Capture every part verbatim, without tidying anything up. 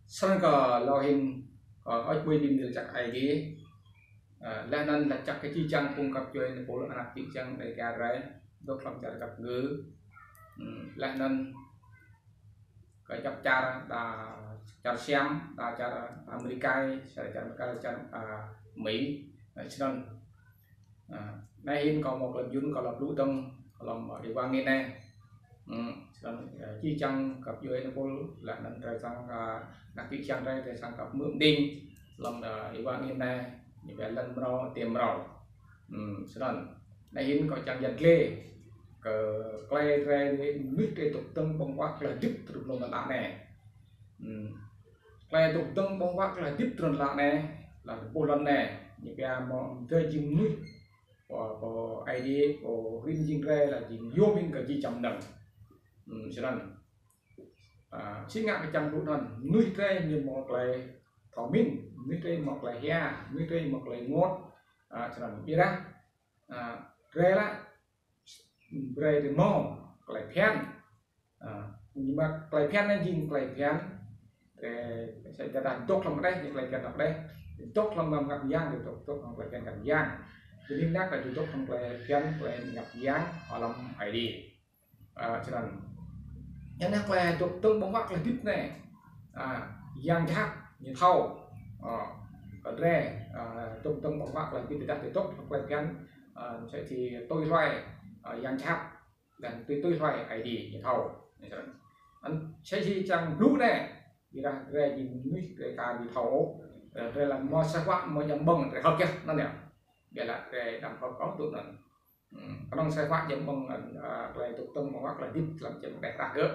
Snăn kơ lŏ hĭn, kơ ăt ƀuh bi mni lač jăk Aê Diê. Ơ, leh anăn lač jăk kơ jih jang phung găp djuê anei pôl anak čư̆ čhiăng Dega drei dôk hlăm čar găp gơ̆. Hmm, leh anăn kơ djăp čar, đa čar Siam, đa čar Amêrika, čar, čar Amêrika, čar, a, Mi. Ơ, snăn. Ơ, anei hĭn kâo mâo klei jŭn kâo lŏ blŭ dơ̆ng, kâo lŏ mâo êwa ngĭn anei. Hmm, snăn, ơ, jih jang găp djuê anei pôl, leh anăn drei srăng, a, anak čư̆ čhiăng drei, drei srăng găp mơ̆ng mđing, hlăm, a, êwa ngĭn anei, ñu bi lăn mrâo, tiêm mrâo. Hmm, snăn. Anei hĭn kâo čiăng yăl dliê kơ klei drei, mnuih drei dôk dơ̆ng ƀơ̆ng huă klei hdĭp ti dlông lăn ala anei. Hmm. Klei dôk dơ̆ng ƀơ̆ng huă klei hdĭp ti dlông lăn ala anei, leh anăn boh lăn anei, ñu pia mâo drei jing mnuih, pô, pô Aê Diê, pô hrih jing drei leh jing yuôm hĭn kơ jih jang mnơ̆ng. Hmm, snăn. A, si ngă kơ čiăng blŭ anăn, mnuih drei ñu mâo klei thâo mĭn, mnuih drei mâo klei hia, mnuih drei mâo klei ênguôt, a, snăn. Ƀiădah, a, drei lĕ, brei drei mâo klei bhiăn. A, ñu mă klei bhiăn anei jing klei bhiăn, drei sa čô ta dôk hlăm kđeh, jing klei bhiăn hlăm kđeh. Dôk hlăm mngăt myang, drei dôk, dôk hlăm klei bhiăn mngăt myang. Jing nak ta dôk hlăm klei bhiăn, klei mngăt myang, hlăm Aê Diê. A, snăn. Anăn klei dôk dơ̆ng ƀơ̆ng huă klei hdĭp anei. A, yang jhat ñu thâo. A, kơ drei, a, dôk dơ̆ng ƀơ̆ng huă klei hdĭp tơdah drei dôk hlăm klei bhiăn, a, msĕ si tui hluê, a, yang jhat, leh anăn tui, tui hluê Aê Diê ñu thâo. Anăn msĕ si čiăng blŭ anei, ƀiădah drei jing mnuih drei ka bi thâo, drei, drei lŏ mâo sa huă, mâo djam ƀơ̆ng, drei hơ̆k yơh, anăn yơh. Ƀiădah drei đăm hơ̆k ôh tŭ anăn. Hmm, knŏng sa huă djam ƀơ̆ng, a, klei dôk dơ̆ng ƀơ̆ng huă klei hdĭp hlăm čar kđeh hrah gơ̆.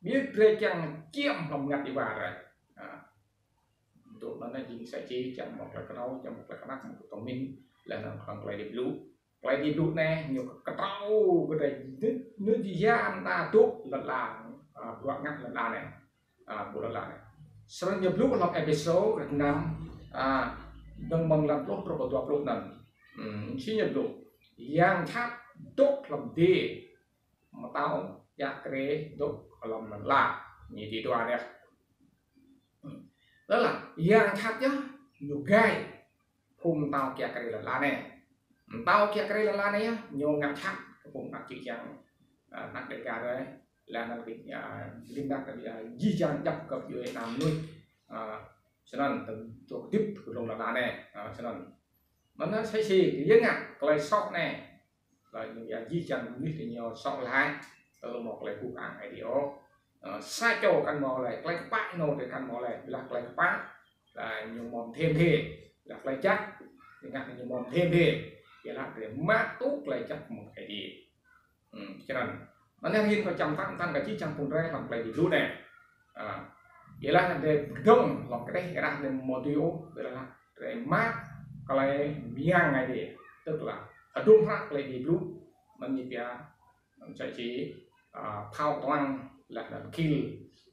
Ƀiădah drei čiăng čiêm hlăm mngăt êwa drei. A, tŭ anăn jing sa čô čiăng mâo klei knhâo, čiăng mâo klei knăk, mâo klei thâo mĭn, leh anăn hlăm klei drei blŭ. Klei drei blŭ anei, ñu ktrâo kơ drei, ñu, ñu jih jang ta dôk lăn ala, a, bruă ngă lăn ala anei. A, boh lăn ala anei. Snăn ñu blŭ hlăm Êphêsô kdrêč năm, a, dơ̆ng mơ̆ng êlan pluh truh kơ dua pluh anăn. Hmm, si ñu blŭ. Yang jhat dôk hlăm adiê, mtao kiă kriê dôk hlăm lăn ala. Ñu ti dua anei. Hmm. Leh anăn yang jhat yơh, ñu gai phung mtao kiă kriê lăn ala anei. Mtao kiă kriê lăn ala anei yơh, ñu ngă jhat kơ phung anak čư̆ čhiăng, a, anak Dega drei, leh anăn kơ, a, rim anak, a, jih jang djăp găp djuê ană mnuih, a, snăn, tơ, dôk hdĭp ti dlông lăn ala anei, a, snăn. Anăn msĕ si, ya ngă, klei soh anei, leh ñu ya jih jang mnuih ti ñu soh leh, tơ mâo klei guh kơang Aê Diê ôh. Ơ, sa čô kăn mâo leh, klei kpă ênô drei kăn mâo leh, ƀiădah klei kpă, leh ñu mâo mdê mdê, ƀiădah klei jăk, ƀiădah ñu mâo mdê mdê, ƀiădah drei mă tŭ klei jăk mơ̆ng Aê Diê. Hmm, snăn. Anăn hĭn kâo čiăng mtă mtăn kơ jih jang phung drei hlăm klei drei blŭ anei. A, ƀiădah drei dơ̆ng hlăm kđeh êrah drei amâo dưi ôh, ƀiădah drei mă klei myang Aê Diê. Tức là, hdruôm hră klei drei blŭ, anăn ñu pia, msĕ si, a, thâo tuang, leh anăn kil,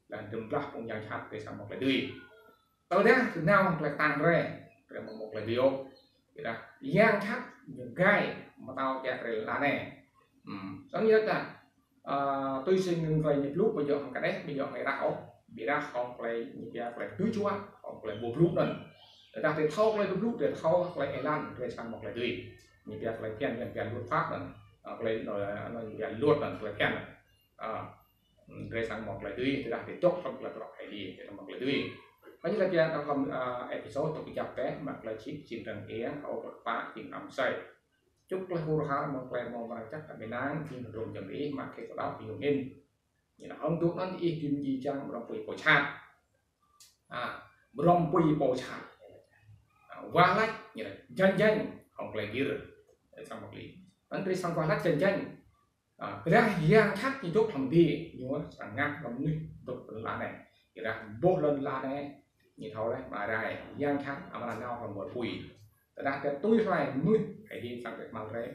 leh anăn dŭm blah phung yang jhat drei srăng mâo klei dưi. Tơdah drei nao klei ktang drei, drei amâo mâo klei dưi ôh. Ƀiădah yang jhat ñu gai mtao kiă kriê lăn ala anei. Hmm, snăn yơh ta, a, tui si ngăn klei ñu blŭ, ƀu djŏ hŏng kđeh, ƀu djŏ hŏng êrah ôh. Ƀiădah hŏng klei ñu pia klei tui čuă, hŏng klei boh blŭ anăn. Tơdah drei thâo klei boh blŭ, drei thâo klei êlan, drei srăng mâo klei dưi. Ñu pia klei bhiăn, ñu pia luật pháp anăn. A, klei, a, ñu pia luật anăn, klei bhiăn anăn. A, drei srăng mâo klei dưi, tơdah drei dôk hlăm klei bruă Aê Diê, drei srăng mâo klei dưi. Kơ ñu lač ya hlăm, a, Êphêsô dôk kjăp teh, mă klei čhĭ, čĭn răng êa, hơô klei kpă, čĭn am asei. Čŭk klei hur har, mâo klei mâo mrang jăk, ăt bi nang, jing hdruôm jơ̆ng ih, mă khê kđăo, bi hung hĭn. Ñu lač hŏng dôk anăn ih bi mdjiê jih jang, mrâo pui pô jhat. A, mrâo pui pô jhat. A, wah lač, ñu lač, janh janh, hŏng klei gĭr. Drei srăng mâo klei. Anăn drei srăng wah lač janh janh. A, ƀiădah yang jhat ñu dôk hlăm adiê, ñu srăng ngă kơ mnuih dôk hlăm lăn ala anei. Ƀiădah boh lăn ala anei, ñu thâo leh, mă rai, yang jhat amra nao hlăm war pui. Tơdah drei tui hluê mnuih, Aê Diê srăng bi kmhal drei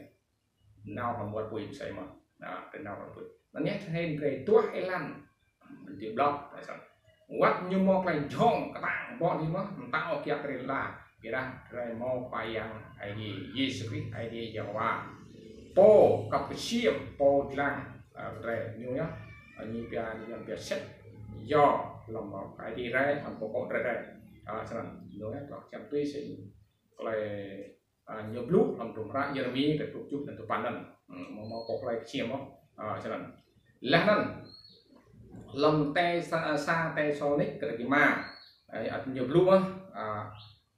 nao hlăm war pui msĕ mơh. A, drei nao hlăm pui. Anăn yơh hĭn drei duah êlan, drei blŏk, wăt ñu mâo klei jhŏng ktang ƀô̆ ñu mơh, mtao kiă kriê lăn ala. Ƀiădah drei mâo Khua Yang Aê Diê, Yêsu Krist, Aê Diê Yêhôwa. Pô kăp ksiêm, pô dlăng, a, drei ñu yơh, a, ñu pia, ñu pia sĭt. Yơh, hlăm Aê Diê drei, hlăm pô kŏ drei drei. A, snăn, ñu, ơ, tlŏ čiăng tui si klei, a, ñu blŭ hlăm hdruôm hră Yêrêmi, kdrêč pluh kjuh, êlan dua păn anăn. Hmm, mâo, mâo pô klei ksiêm mơh. A, snăn. Leh anăn, hlăm Tê-, sa, sa Têsalônik kdrêč êma, a, ñu blŭ, a,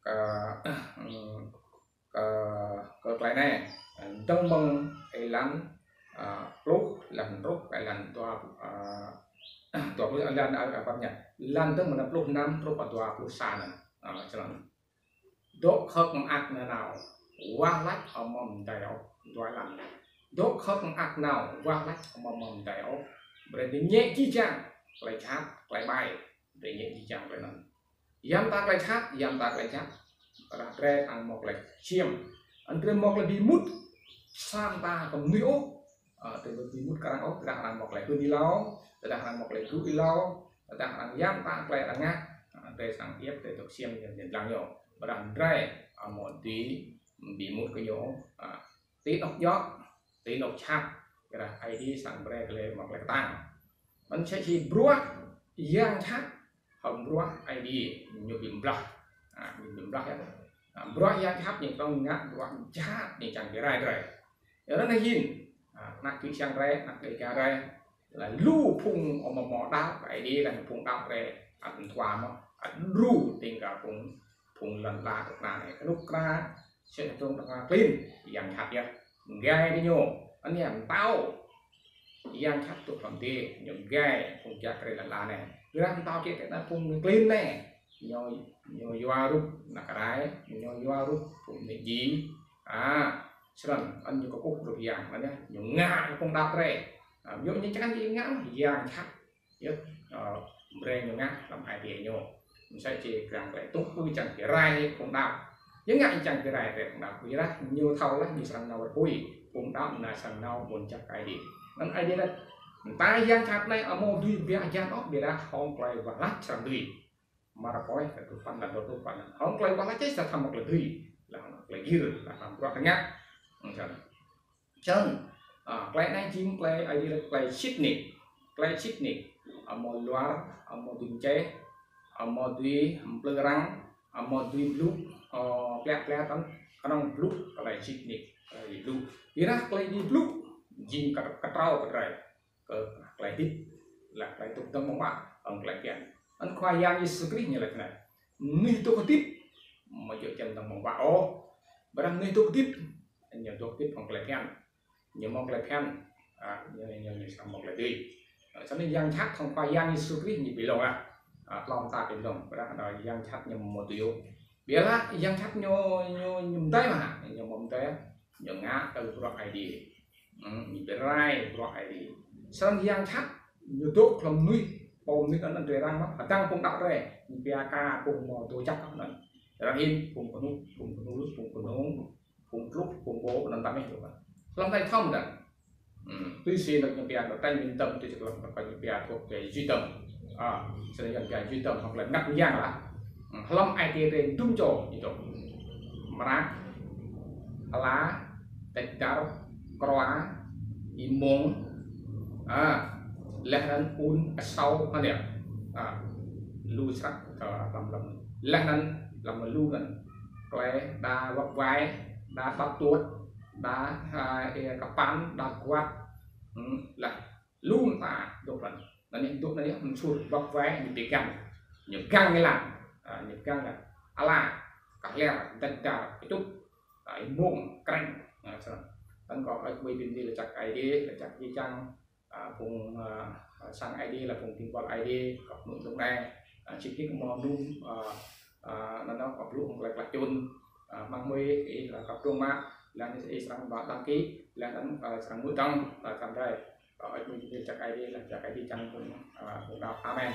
kơ, hmm, kơ, kơ klei anei, dơ̆ng mơ̆ng êlan, a, pluh, leh anăn truh êlan dua, a, dua pluh, êlan, a, apa namanya, êlan dơ̆ng mơ̆ng pluh năm truh dua pluh sa anăn. A, snăn. Dôk khơ̆k mơak nanao, wah lač amâo mdei ôh, dua êlan. Dôk khơ̆k mơak nao, wah lač amâo mdei ôh. Brei drei ñĕ jih jang klei jhat, klei ƀai, brei ñĕ jih jang klei anăn. Ya mta klei jhat, ya mta klei jhat. Tơdah drei arăng mâo klei ksiêm, anăn drei mâo klei bi êmut sa mta kơ mnuih ôh. A, drei bi êmut kơ arăng ôh, tơdah arăng mâo klei hưn êlâo, tơdah arăng mâo klei blŭ êlâo, tơdah arăng ya mta klei arăng ngă, a, drei srăng iêp, drei dôk ksiêm, ñu, ñu dlăng ñu. Tơdah drei, a, amâo dưi bi êmut kơ ñu, a, ti anôk djŏ, ti anôk jhat, kyuadah Aê Diê srăng brei kơ drei mâo klei ktang. Anăn msĕ si bruă yang jhat hŏng bruă Aê Diê ñu bi mblah. A, ñu bi mblah ya. A, bruă yang jhat ñu čiăng ngă bruă jhat, ñu čiăng bi rai drei. Kyuanăn hĭn, a, anak čư̆ čhiăng drei, anak Dêga drei, leh lu phung amâo mâo đăo kơ Aê Diê, leh phung đăo drei, ăt mthua mơh, ăt đru tĭng kơ phung, phung lăn ala dôk anei, knŭk kna, sĭt tông dôk klin, yang jhat yơh. Gai diñu, anei mtao. Yang jhat dôk hlăm adiê, ñu gai phung jăk drei lăn ala anei. Kyuadah mtao čiăng kơ phung klin anei, ñu, ñu yua rup anak rai, ñu yua rup phung mnuih djiê. A, snăn, anăn ñu kkuh rup yang, anăn yơh, ñu ngă kơ phung đăo drei. A, ñu, ñu čiăng ñu ngă yang jhat. Yơh, a, brei ñu ngă hlăm ai tiê ñu. Msĕ si čiăng klei tŭ ư čiăng bi rai phung đăo. Ñu ngă čiăng bi rai phung đăo. Kyuadah ñu thâo leh ñu srăng nao rơpui. Phung đăo anăn srăng nao ƀuôn jăk Aê Diê. Anăn Aê Diê lač, mta yang jhat anei amâo dưi bi êdah ôh, ƀiădah hŏng klei wah lač srăng dưi. Markôs kdrêč dua pluh păn, êlan dua pluh păn. Hŏng klei wah lač čiăng sa thâo mâo klei dưi. Leh hŏng klei gĭr, leh hŏng bruă drei ngă. Snăn. Snăn, a, klei anei jing klei Aê Diê lač klei sĭt nik. Klei sĭt nik. Amâo luar, amâo dưi mčeh, amâo dưi mplư arăng, amâo dưi blŭ, a, pliă pliă tăn, knŏng blŭ klei sĭt nik, klei blŭ. Kyuadah klei blŭ jing kơ, ktrâo kơ drei kơ klei hdĭp, leh klei dôk dơ̆ng mơ̆ng ƀă, hŏng klei bhiăn. Anăn Khua Yang Yêsu Krist ñu lač anei. Mnuih dôk hdĭp, amâo djŏ čiăng dơ̆ng mơ̆ng ƀă ôh. Ƀiădah mnuih dôk hdĭp, ñu dôk hdĭp hŏng klei bhiăn. Ñu mâo klei bhiăn, a, ñu, ñu, ñu srăng mâo klei dưi. A, snăn yang jhat hŏng Khua Yang Yêsu Krist ñu bi lông ah. A, tlâo mta bi lông, ƀiădah, a, yang jhat ñu amâo dưi ôh. Ƀiădah yang jhat ñu, ñu, ñu mdei mơh, ñu amâo mdei, ñu ngă tui bruă Aê Diê. Hmm, ñu bi rai bruă Aê Diê. Snăn yang jhat ñu dôk hlăm mnuih, pô mnuih anăn drei răng mơh, hdơ̆ng phung đăo drei, ñu pia ka phung amâo dôk jăk anăn. Arăng hĭn phung knŭk, phung knŭk, phung knŭk, phung tluh, phung ƀô̆, anăn tăm ih dôk. Hlăm anei thâo mơh. Hmm, tui si anôk ñu pia, anôk Tây Nguyên tâm, tui si anôk ñu pia thuộc về duy tâm. A, snăn ñu pia duy tâm, hŏng klei mngăt myang lah. Hmm, hlăm ai tiê drei dŭm čô ñu dôk. Mrak, ala, têč dar, krua, êmông, a, leh anăn un, asâo, anăn yơh. A, lu snăk, a, hlăm, hlăm. Leh anăn, hlăm lu anăn. Klei, đa wăk wai, đa ƀăp tuôt, đa, a, ê, kpăn, đa kuăt, hmm, leh lu mta dôk lăn. Anăn yơh dôk anăn yơh msur wăk wai ñu bi găng. Ñu găng êlan. A, ñu găng êlan. Ala, kah ler, dăt dar, kčŭt, a, êmông, krĕng. A, snăn. Anăn kâo hơêč hmưi bi mni lač jăk Aê Diê, lač jăk jih jang, a, phung, a, a, sang Aê Diê, leh phung dĭng buăl Aê Diê, kâo hmư̆ dơ̆ng anei, a, sĭt nik amâo mâo, a, a, anăn kâo blŭ hŏng klei klah čŭn, a, mơ̆ng hmưi, ih, leh kâo dơ̆ng mă, leh anăn ih srăng ba đăng ký, leh anăn, a, srăng mŭt dơ̆ng, a, kăm dai. Kâo hơêč hmưi bi mni lač jăk Aê Diê, lač jăk Aê Diê čiăng phung, a, phung đăo. Amen.